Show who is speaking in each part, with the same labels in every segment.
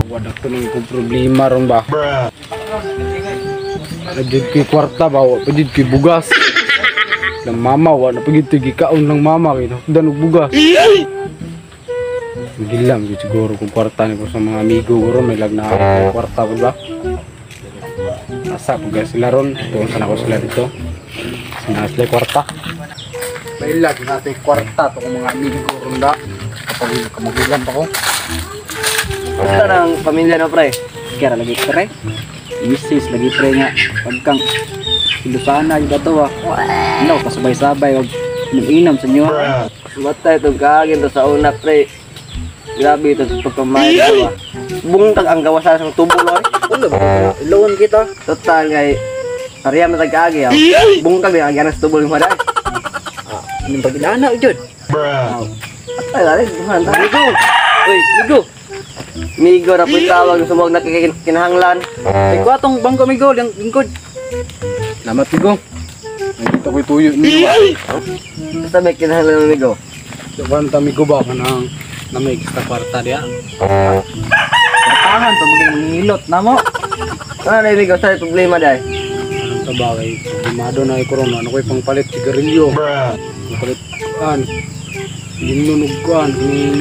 Speaker 1: Wala ko nang kong problema ron ba. Wala jud ko'y kwarta ba, wa pa jud ko'y bugas. Ng mama, wala pa jud ko'y gikaon ng mama kay nahukdan og bugas. Gilam jud siguro kung kwarta ni ko sa mga amigo ko ron, may lag na ako kwarta ko ba. Asa ko guys sila ron, tuon sana ko sila dito. Sina sila kwarta. May lag natin kwarta to kong mga amigo ron da. Kapag kamagulan pa ko.
Speaker 2: Basta ng pamilya no pre. Kaya lagi pre. Misis lagi pre nga pagkang Ilusana yung dato ah. No, kasabay-sabay og inom sa inyo.
Speaker 3: Basta itong kaagin to sa una pre. Grabe ito sa pagkamahal ito ah. Bungkag ang gawasan sa tubo loy.
Speaker 2: Ulo ba? Ilawon kita.
Speaker 3: Total kay pareha man tag-kaagi ah. Bungkag din ang ganas tubo yung maday.
Speaker 2: Anong pag-ilana jud?
Speaker 3: Ay, dali, duhan ta.
Speaker 2: Migo. Uy, migo.
Speaker 3: Migo ra po'y tawag sumog na kinahanglan.
Speaker 2: Ay ko atong bangko migo, yang lingkod.
Speaker 1: Salamat migo. Nakita ko'y tuyo niyo ba.
Speaker 3: Basta may kinahanglan migo.
Speaker 1: Dawan ta migo ba kanang na may extra kwarta diya.
Speaker 2: Kwartahan to maging mangilot namo.
Speaker 3: Ano na migo, sa problema day?
Speaker 1: Anong taba kay problemado na kay corona, ano ko'y pangpalit sigarilyo. Pangpalit an. Ginunog kuan ni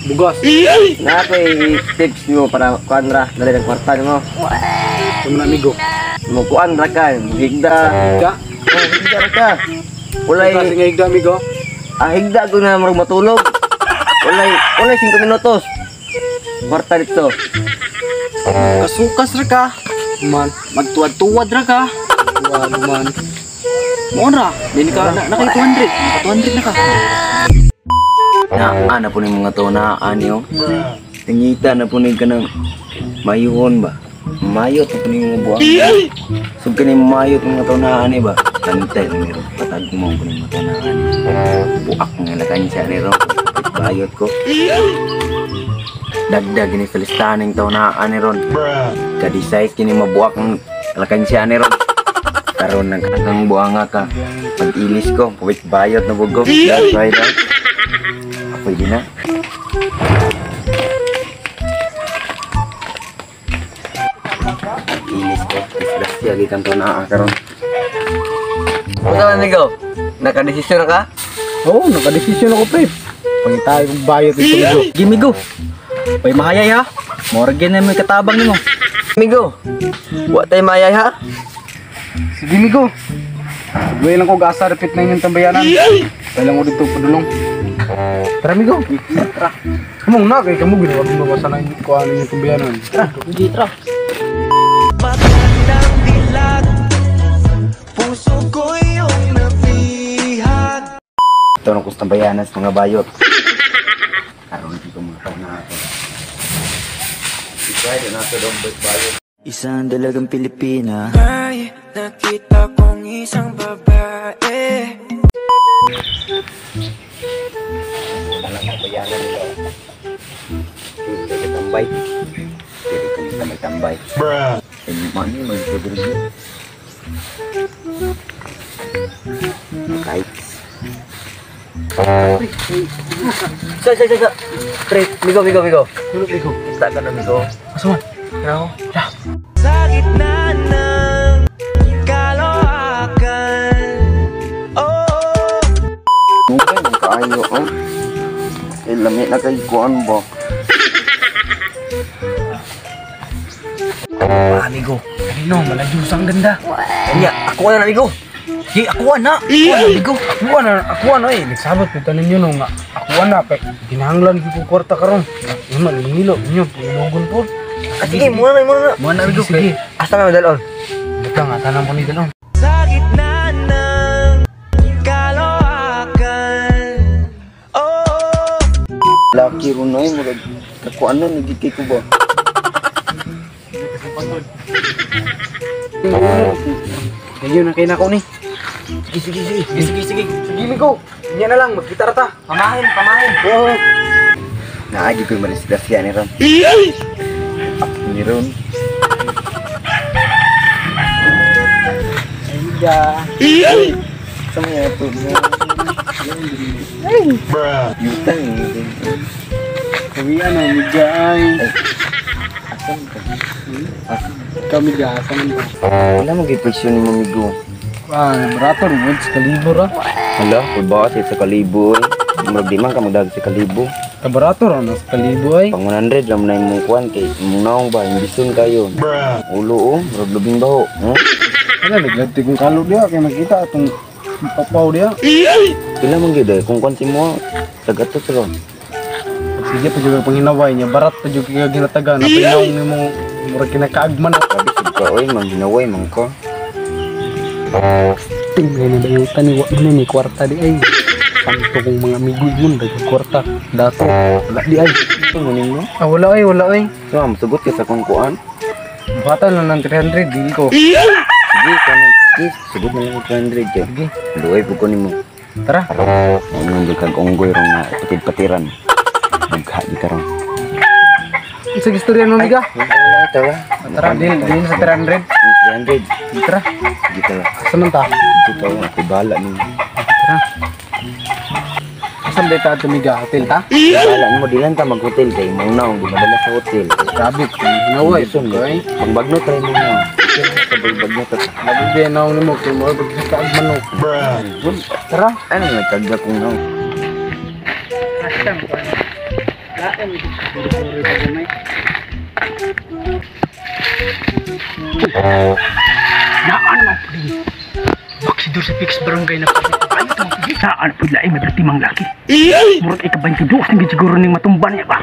Speaker 1: bugas.
Speaker 3: Na ako'y tips nimo para kuan ra dali ng kwarta nimo.
Speaker 1: Ito na amigo.
Speaker 3: Mo kuan ra ka, higda.
Speaker 1: Higda.
Speaker 3: Oh, higda ra ka. Walay
Speaker 1: kasi nga higda amigo.
Speaker 3: Ang higda ko na murag matulog. Walay, walay 5 minutos. Kwarta dito.
Speaker 2: Kasukas ra ka.
Speaker 1: Man,
Speaker 2: Magtuwad-tuwad ra ka.
Speaker 1: tuwad man.
Speaker 2: Mo ra, dili ka na kay 200. Naka 200 na ka.
Speaker 4: Naa na po ni mga tao naa niyo. Tingita na po ni kanang mayuhon ba? Mayot na po ni mga buwang. So kani mayot mga tao naa ni ba? Tantay na niro. Patag mo po ni mga tao naa ni. Buak nga lakansya niro. Bayot ko. Dagdag ni sa listahan ng tao naa ni ron. Kadi-size kini mabuak ng lakansya ni ron. Karon ng kakang buanga ka. Pag-ilis ko, pawit bayot na bugo. That's right. Pwede na. Ilis ko. Disgrasya gikan to naa karon.
Speaker 3: Unsa man migo? Nakadesisyon na ka?
Speaker 1: Oo, nakadesisyon ako pre. Pangitay kong bayot ito migo.
Speaker 2: Gi migo. Pay mahayay ha. Morgan na mo katabang nimo.
Speaker 3: Migo. Wa tay mahayay ha?
Speaker 1: Sige migo. Sugay lang ko gasa repeat na inyong tambayanan. Kailang ko dito padulong. Tara migo. Tara. Kamong na kay kamo ginawa mo sa na kuan inyong tambayanan.
Speaker 2: Tara, sige tara.
Speaker 5: Magandang dilag, puso ko iyong nabihag.
Speaker 4: Ito na ko sa tambayanan sa mga bayot. Karon dito mga tao na ako. Try na nato dong bayot.
Speaker 6: Isang dalagang Pilipina.
Speaker 5: Ay, nakita kong isang babae.
Speaker 4: Alam mo bayanan nila. Hindi ka tambay. Hindi ka tambay-tambay. Bruh. Ay, mani, magpagurgi. Kahit.
Speaker 3: Sa. Pre, migo.
Speaker 1: Migo.
Speaker 3: Basta ka na migo.
Speaker 1: Asa man?
Speaker 3: Ano?
Speaker 5: Sa gitna ng kaloakan. Oh.
Speaker 4: Okay, kaayo oh. Eh, lami na kay kuan ba?
Speaker 2: Ah, amigo.
Speaker 1: Kanino, malayo ang ganda.
Speaker 3: Kanya, ako na amigo.
Speaker 2: Gi, ako na. Ako na amigo.
Speaker 1: Ako na eh. Nagsabot ko tanin nyo no nga. Ako na kay ginahanglan ko kwarta karon. Yun man ngilo inyo pulogon po.
Speaker 3: Sige, muna na.
Speaker 2: Mo na amigo.
Speaker 1: Sige.
Speaker 3: Asa na dalon?
Speaker 1: Butang asa na mo ni dalon.
Speaker 5: Sa gitna ng kaloakan. Oh.
Speaker 4: Laki ron ay murag kakuan na nagikay ko ba?
Speaker 1: Ngayon na kay nako ni.
Speaker 2: Sige. Sige.
Speaker 1: Sige migo. Nya na lang magkita ra ta.
Speaker 2: Pamahin.
Speaker 1: Oo.
Speaker 4: Naagi ko'y malisgrasya ni Ron. Ni Ron.
Speaker 1: Ayda.
Speaker 4: Sa mga ito mo. Yuta eh.
Speaker 1: Kawian na miga ay.
Speaker 4: Asan ka? Asan?
Speaker 1: Kami ga asa man ba?
Speaker 4: Wala mo presyo ni mamigo.
Speaker 1: Ah, barato rin sa kalibo ra.
Speaker 4: Hala, kulba sa kalibo eh. Murag di man ka magdag sa kalibo.
Speaker 1: Kabarato ra na sa kalibo ay.
Speaker 4: Pang 100 lang na imong kuan kay imong naong ba imbison kayo. Ulo oh, murag lubing baho. Huh?
Speaker 1: Wala nagladti kong kalo diha kay makita atong papaw diha.
Speaker 4: Pila man gyud eh kung kuan si mo tagatos ra.
Speaker 1: Sige pa jud panghinaway niya barat pa jud kay ginataga na pinaong nimo murag kinakaagman.
Speaker 4: Grabe sud ka oy, manghinaway man ka.
Speaker 1: Tingnan na yung tani wa man ni kwarta di ay. Santo kong mga amigo yun daghang kwarta. Dato wala di ay.
Speaker 4: Ngunin mo?
Speaker 1: Ah, wala ay, wala ay.
Speaker 4: So, musugot ka sa kong kuan.
Speaker 1: Bata lang ng 300 dili ko.
Speaker 4: Sige, kanang kiss, sugot na lang og 300 kay.
Speaker 1: Sige,
Speaker 4: Luoy po ko nimo.
Speaker 1: Tara.
Speaker 4: Ano gyud kag unggoy rong nga patid-patiran. Nagha di karon.
Speaker 1: Sige, istorya mo miga.
Speaker 4: Wala tara.
Speaker 1: Tara, deal, deal sa 300.
Speaker 4: 300.
Speaker 1: Tara.
Speaker 4: Sige tara.
Speaker 1: Asa man ta?
Speaker 4: Dito ako bala nimo.
Speaker 1: Tara. Asa ba ta tumiga? Hotel ta?
Speaker 4: Bala nimo di lang ta mag-hotel kay imong naong di madala sa hotel.
Speaker 1: Grabe, hinaway.
Speaker 4: Imbison
Speaker 1: Okay.
Speaker 4: Pang bagno try mo na. Sa bagno ta.
Speaker 1: Labi ba naong nimo kay mo pag kaagman no. Tara.
Speaker 4: Ano nagkagda kong naong?
Speaker 7: Naan man pud ni. Baksidor sa Pix Barangay na saan pud lain madrati mang laki. Murag ika-22 na gid siguro ning matumba niya ba.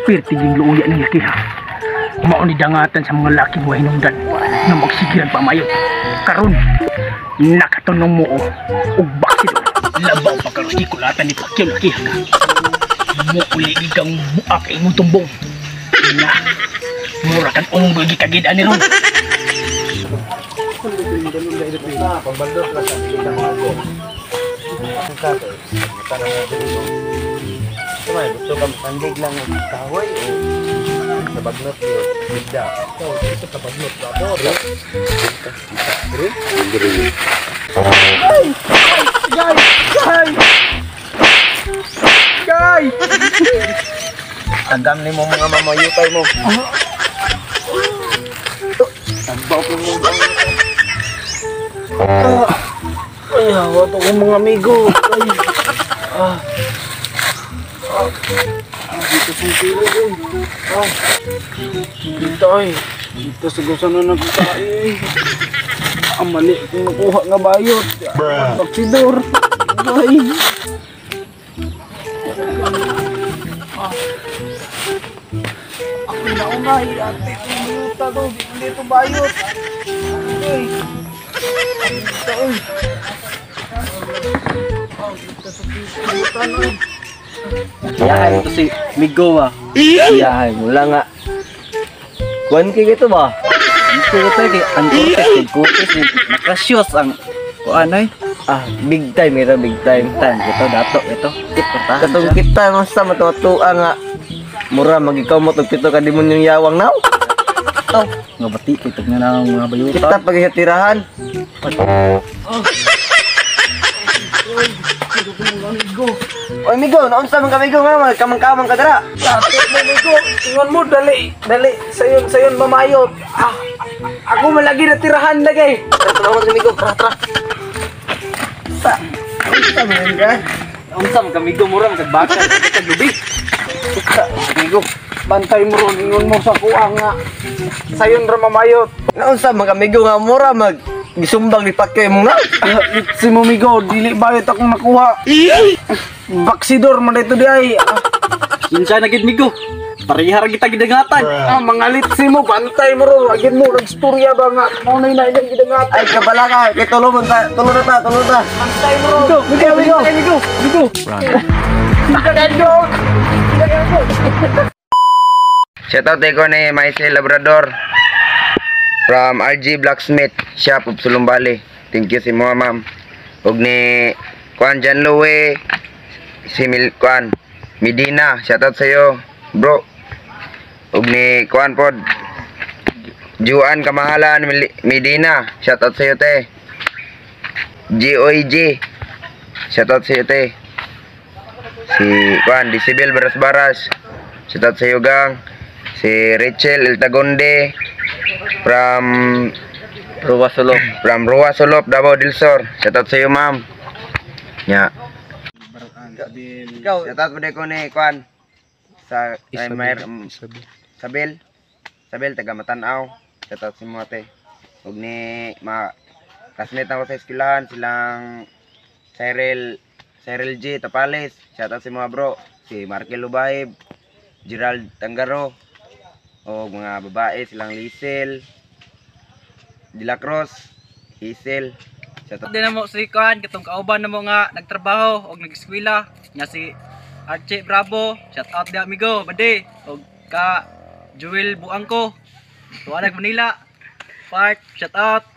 Speaker 7: Pirti ging luuya ning laki ha. Mao ni dangatan sa mga laki mo hinungdan nga magsigiran pamayot. Karon nakatunong mo og baksidor. Labaw pa karon si kulatan ni Pacquiao laki ha ka. Muuli kang buak imong tumbong. Na. Mura kan unggoy gikagid ani ron.
Speaker 4: Gusto ka sandig lang og kahoy o sa bagnot yo bigda.
Speaker 1: Sa bagnot ba? Guy!
Speaker 4: Tagam nimo mga mamayutay mo. Tagbaw ko mo.
Speaker 1: Ay, hawa to kong mga amigo. Ay. Ah. Ah. Dito sa kilo ko. Ah. Dito ay. Dito sa gusto na nagkain. Ang mali kong nakuha nga bayot. Baksidor. Ay. Ah. Ako na unay. Ate, tumuta to. Di ko dito bayot. Ay. Dito ay.
Speaker 2: Iyahay ito si Migo ba.
Speaker 3: Iyahay, mula nga. Kuan kay ito ba?
Speaker 2: Ito ito kay ang cortes kay cortes ni nakasyos ang kuan ay.
Speaker 3: Ah, big time ito, big time.
Speaker 2: Time ito dato ito. Kit
Speaker 3: Katong kita masa matuwa nga. Mura magikaw mo tug pito ka demonyong yawang naw.
Speaker 2: Oh, nga bati kay tug na lang mga bayuta.
Speaker 3: Kita pag tirahan. Oy migo, naunsa man ka migo nga kamang-kamang ka dara.
Speaker 1: Ate mo migo, ingon mo dali, dali sayon sayon mamayot. Ah, ako malagi na tirahan lagay.
Speaker 3: Tara tulungan si migo, tara tara. Sa. Unsa man ka?
Speaker 2: Unsa man ka migo mura man kag baka kag lubi.
Speaker 3: Sa migo.
Speaker 1: Bantay mo ron, ingon mo sa kuha nga. Sayon ra mamayot.
Speaker 3: Naunsa man ka migo nga mura mag gisumbang ni Pacquiao imong naw.
Speaker 1: Si mo migo, dili bayot akong nakuha. Baksidor man dito di ay.
Speaker 2: Kinsa na gid migo? Pareha ra kita gidangatan.
Speaker 1: Ah, mangalit si mo, bantay mo ron. Agin mo, nagstorya ba nga. Mao na yun ilang gidangatan.
Speaker 3: Ay kabala ka, kay tulungan ta, tulong na ta, tulong na.
Speaker 1: Bantay mo ron. Migo, migo, migo, migo.
Speaker 4: Shoutout ko ni Maisel Labrador from RG Blacksmith Shop of Sulumbali. Thank you si mga ma'am. Ug ni Kuan Jan Louie si Mil Kuan Medina, shoutout sa iyo, bro. Ug ni Kuan pod Juan Kamahalan Medina, shoutout sa iyo te. GOG. Shoutout sa iyo, te. Si Juan Disibel Baras Baras. Shoutout sa iyo, gang. Si Rachel Eltagonde from
Speaker 3: Ruwa Sulok.
Speaker 4: From Rua Sulop, Davao del Sur. Shoutout sa iyo, ma'am. Nya.
Speaker 3: Ikaw,
Speaker 4: Shoutout po din ko ni Juan sa kay Mayor Isabel. Isabel taga Matanaw. Shoutout sa mo, ate. Ug ni mga classmate ako sa eskwelahan silang Cyril Cyril G Tapales. Shoutout sa mga bro. Si Markel Lubahib, Gerald Tangaro, o mga babae silang Liesel, De La Cruz, Hazel. Shoutout.
Speaker 2: Di na mo si Kuan, katong kauban na mo nga nagtrabaho og nag-eskwela nga si Archie Bravo, shout out di amigo, bade og ka Joel Buangko, tuwa nag Manila. Park, shout out.